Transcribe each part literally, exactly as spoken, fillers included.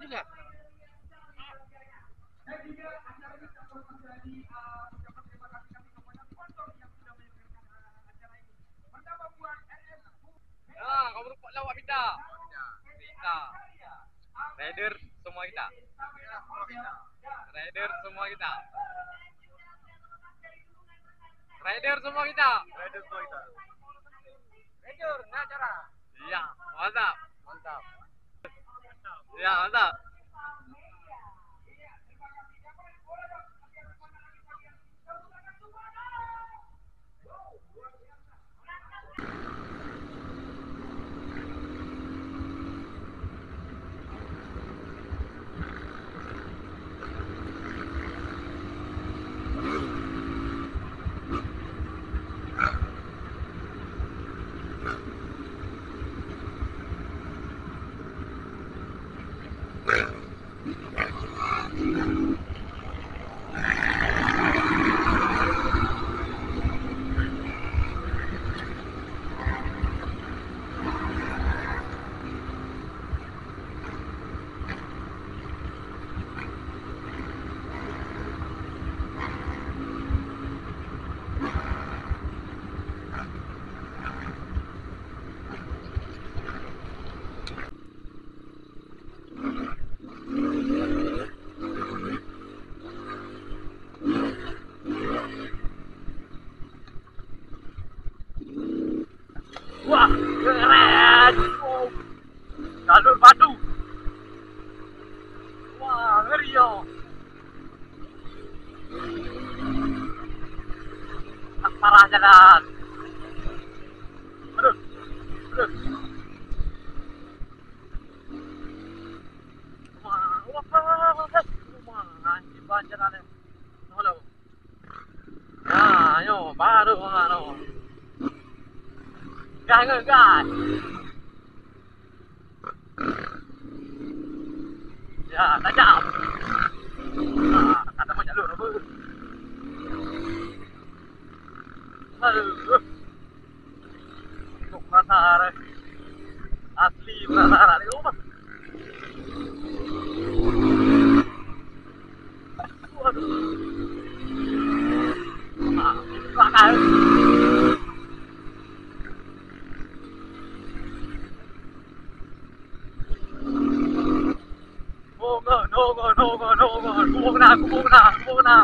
Juga. Ya, kamu rupak lawak kita. Kita. Rider semua kita. Rider semua kita. Rider semua kita. Rider semua kita. Rider, nah cara. Iya, mantap. Mantap. Iya, mantap. Wah, keren! Jalur batu. Wah, ngeri yo. Parah jalan. Aduh. Aduh. Wah, wah, wah, wah, wah. Wah, anjing ban jalan ni. Tolong. Nah, nyoe baru ha nyoe. Gas, gas, gas. Ya, tajam. Ha, kata macam jalur apa? Aduh. Untuk merasa asli, merasa anak di rumah. Waduh. Ah, ini kelakar. Nongol, nongol, nongol, nongol. Kubung na, kubung na, kubung na.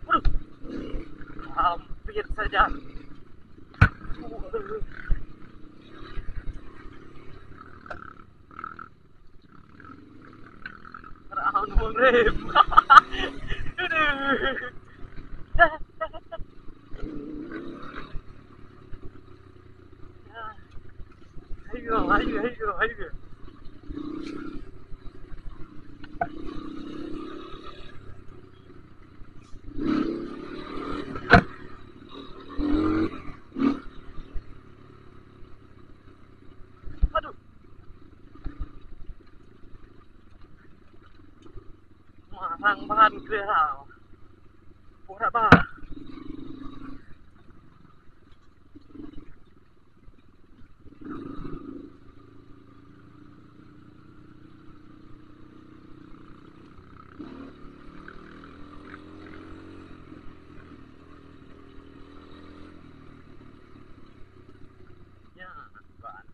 Waduh, hampir saja. Raun urip. Aduh. Ayo, ayo, ayo, ayo. Aduh. Marang ban keu hal. Boh raba. Ya, ban.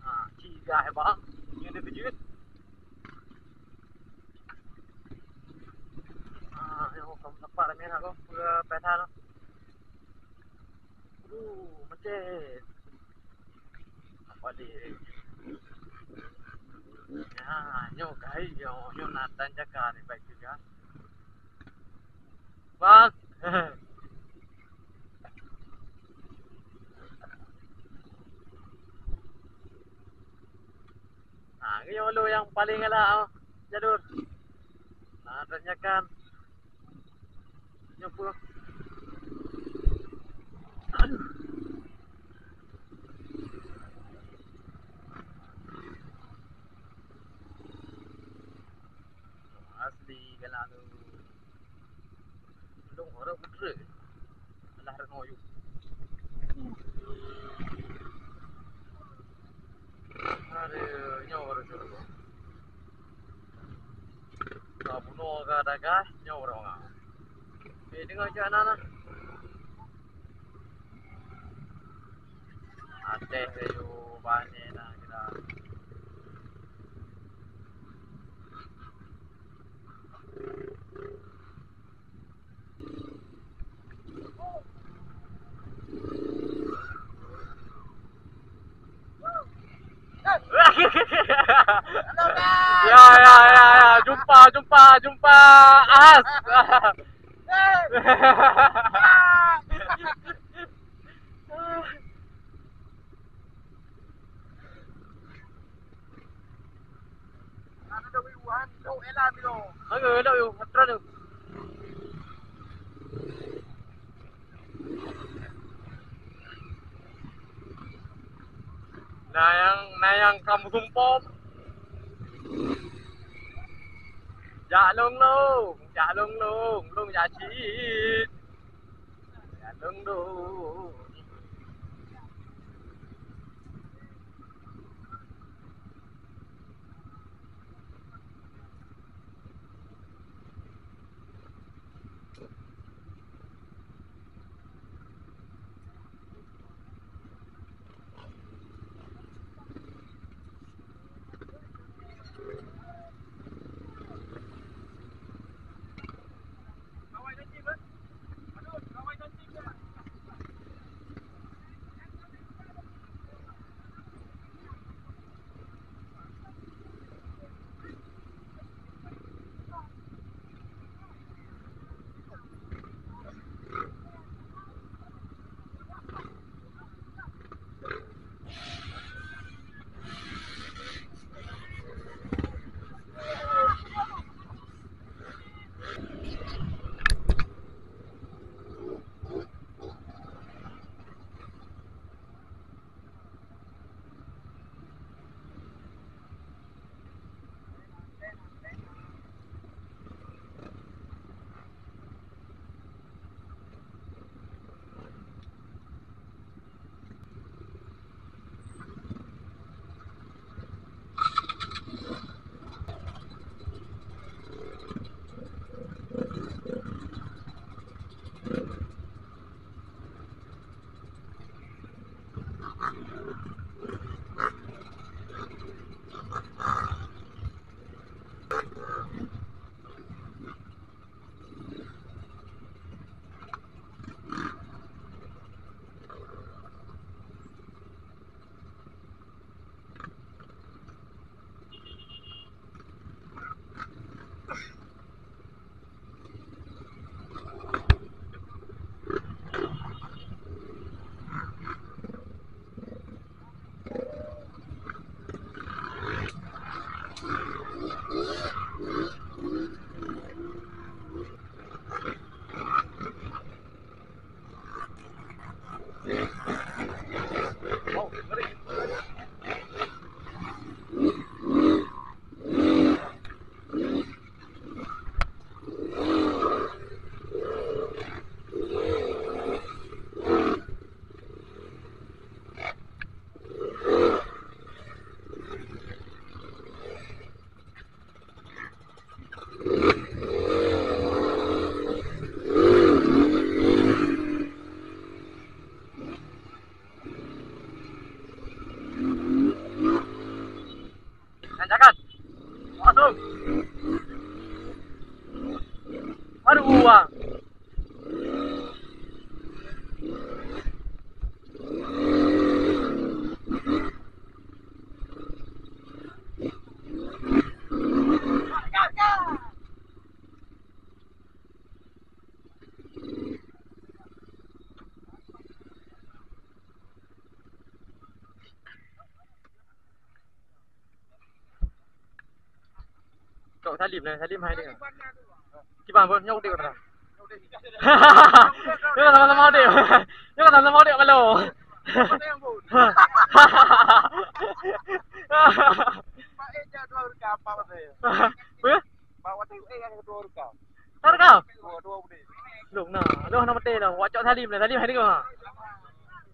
Ha, ci gah bang. Nyoe dia kejut. Ah, nyoe kamu dapat ramai nak kau. Pula peta tu. Aduh, macet. Apa dia? Ya, nyoe kai, nyoe, nyoe nak tanjakan ni baik juga. Bang. Nyoe lôn nyang paleng galak, oh, jalur. Nah, tanyakan. Nyoe peue? Aduh. Asli galak lôn. Lôn horeuh putra. Alah, rengoh yuk. Aduh, nyoe baru suruh. Ka bunoe ka dagah, nyoe baru ngah. Eh, deungoe cak na, na. Ateh kayu bane na kita. Ya, ya, ya, ya. Jumpa, jumpa, jumpa. Ahas. Na nyang, na nyang ka meusumpom. Jak lôn lôn, jak lôn lôn, lôn jak cit. Jak lôn lôn. Salim nah, Salim hai dia. Kiban pun nyok dia kata. Dia sama-sama dia. Dia sama-sama dia malu. Apa? Tarik kau? Dua, dua boleh. Dong nah, dong nama teh dah. Wak cok Salim dah. Salim hai ni kau.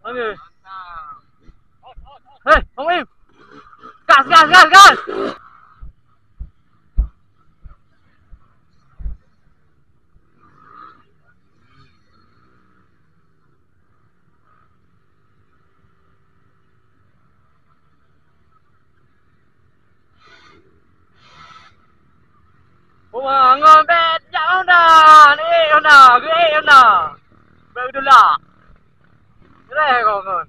Bagus. Hei, Bang Im. Gas, gas, gas, gas. Uma ngon bet jak Honda, ni Honda, geuék Honda. Bet dulak. Reh kau ngon.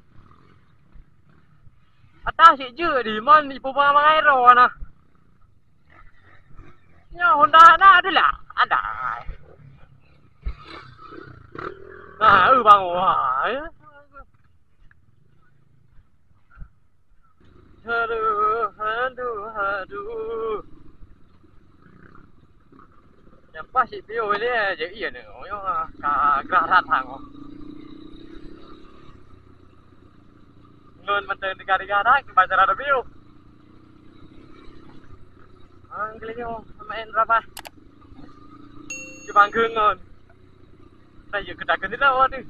Atas cik jeuet di man di puma mangai ro nah. Nyoe Honda na dulak. Ada. Nah, eu bang wah. Aduh, aduh, aduh. Nyang pas si piôh lé je iya ni. Oyong ah, ka grah that hang. Ngon manteng tiga-tiga that ke pacaran piôh. Ang kelinyo main rabah. Cuma ngon. Nah, ya kita kena tahu tu.